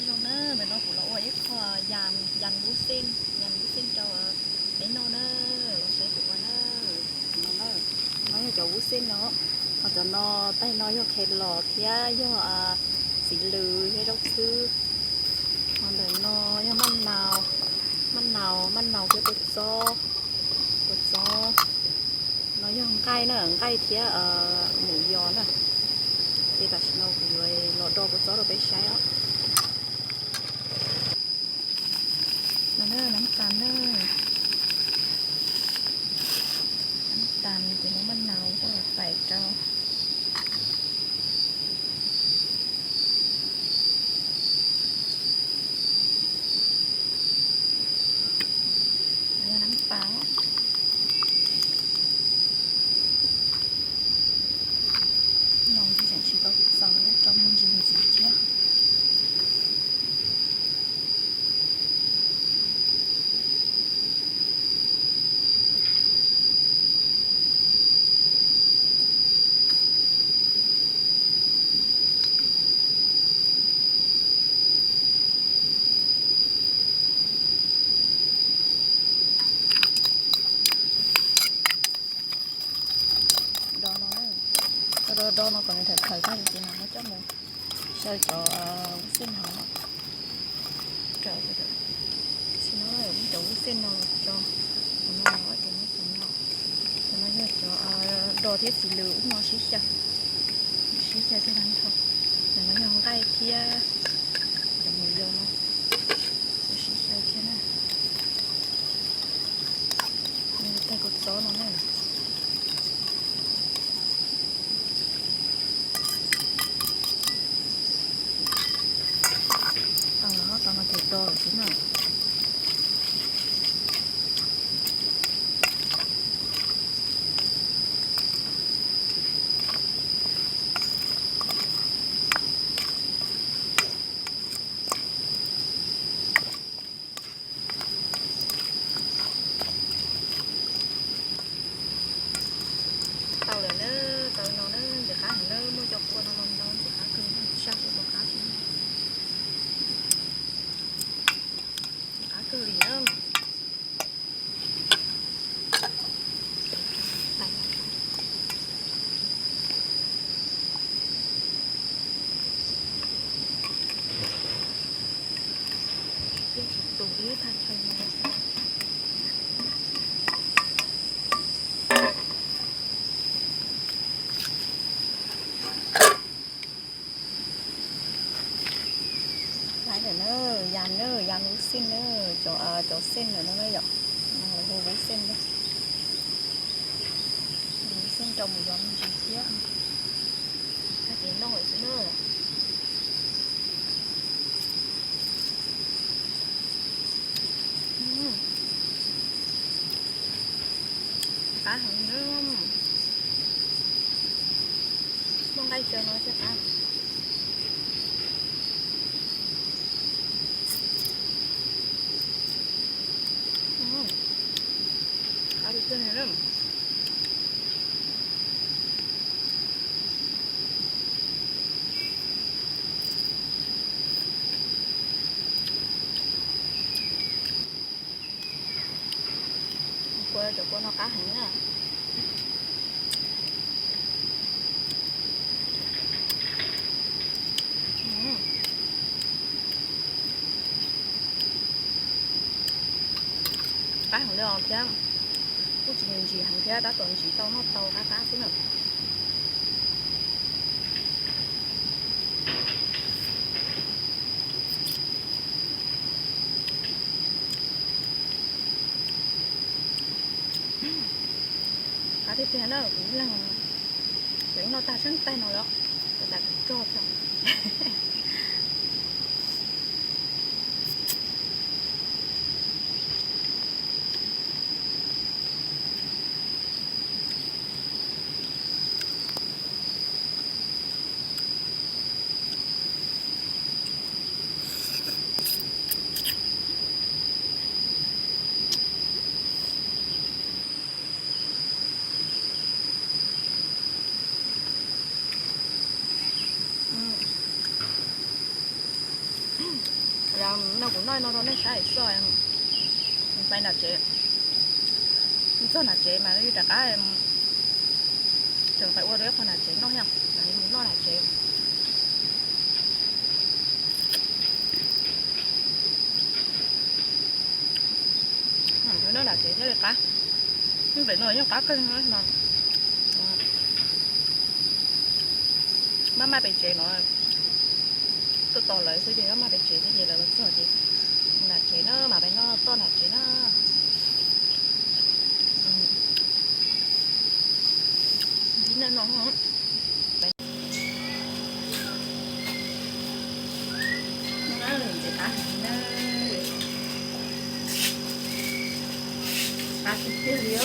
No na, ntawm no kuv los ua ib qho yam, yam vub xej, yam vub xej rau peb noj na, los saib kuv ua na. No na, no yog cov vub xej no, ho cov no, taig no yog khe los thiab yog txiv lws thiab zaub txhwb. Ho ntawm no yog maj naus, maj naus, maj naus thiab kua txob, kua txob. No yog nqaij na, nqaij thiab mus yos na. Ces tam sim no kuv yuav los do kua txob rau peb saib os. No na, nab tas na, nab tas ces muab maj naus coj los pais rau. Yog nab pas. No tseem tsis tau txaus, rau me ntsis ntxiv thiab. Do no, do do no kom nws tawm tawm tag ces no muab coj mus xyaw cov xej no. Sim no muab cov xej no tso, no, cov no, cov no yog cov do thiab txiv lws ub no sib xyaw, sib xyaw thiab tag nrho. Cov no yog nqaij thiab cov mus yos no, sib xyaw thiab na. Taig kua txob no na. Tau no ces do lawm xwb na. Tau lawm na, tau no na, ntxim qab heev na, muaj cov kua no los ntau ntxim qab kawg, saj kuj tau qab thiab. Qab kawg li na. Yeej tsis tus li thaj chaw no. Laib lawm na, yam na, yam vub xej na, cov, cov xej ntawm no na yom, no hu vub xej na. Vub xej rau mus yos me ntsis thiab, tag ces noj lawm xwb na. Qab heev na. Muaj nqaij tsau no thiab qab. Qab tiag tiag li na. Kua, cov kua no qab heev na. Qab heev li os thiab, kuj tsis ntsim heev thiab, tab tom ntsim tau noj tau qab qab xwb na. Qab tiag tiag na, kuv ib leeg, kuv ib noj tag sab tais no lawm, tas tas kuv rog tso. No kuv noj no rau nej saib xwb. Pais nram tsev, txog nram tsev mas rov qab tseem pais ua dua ib qho nram tsev noj thiab, mus noj nram tsev. Noj nram tsev thiaj li qab. Pem no yeej qab kawg no. Maj maj pem tsev no, tuaj tos lawv xwb ces maj maj pem tsev thiab ces lawv los txog ces nram tsev na, mas peb noj toj nram tsev na. Ib no no, ntxim qab heev na, qab tiag tiag li.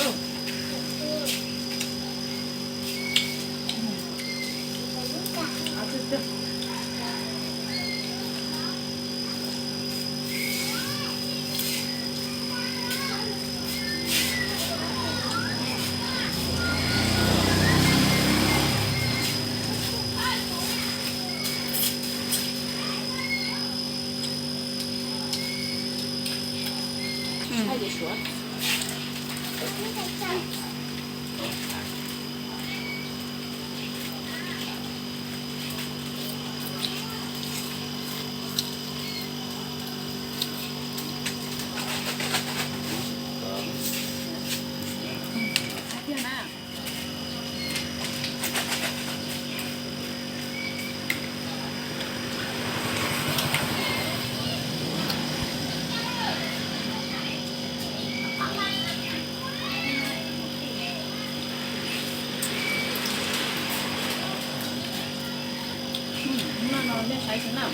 No no nej saib xwb na,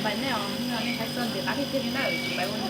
pais nej, nej saib xwb ntxim qab tiag tiag li na, tsis pais ua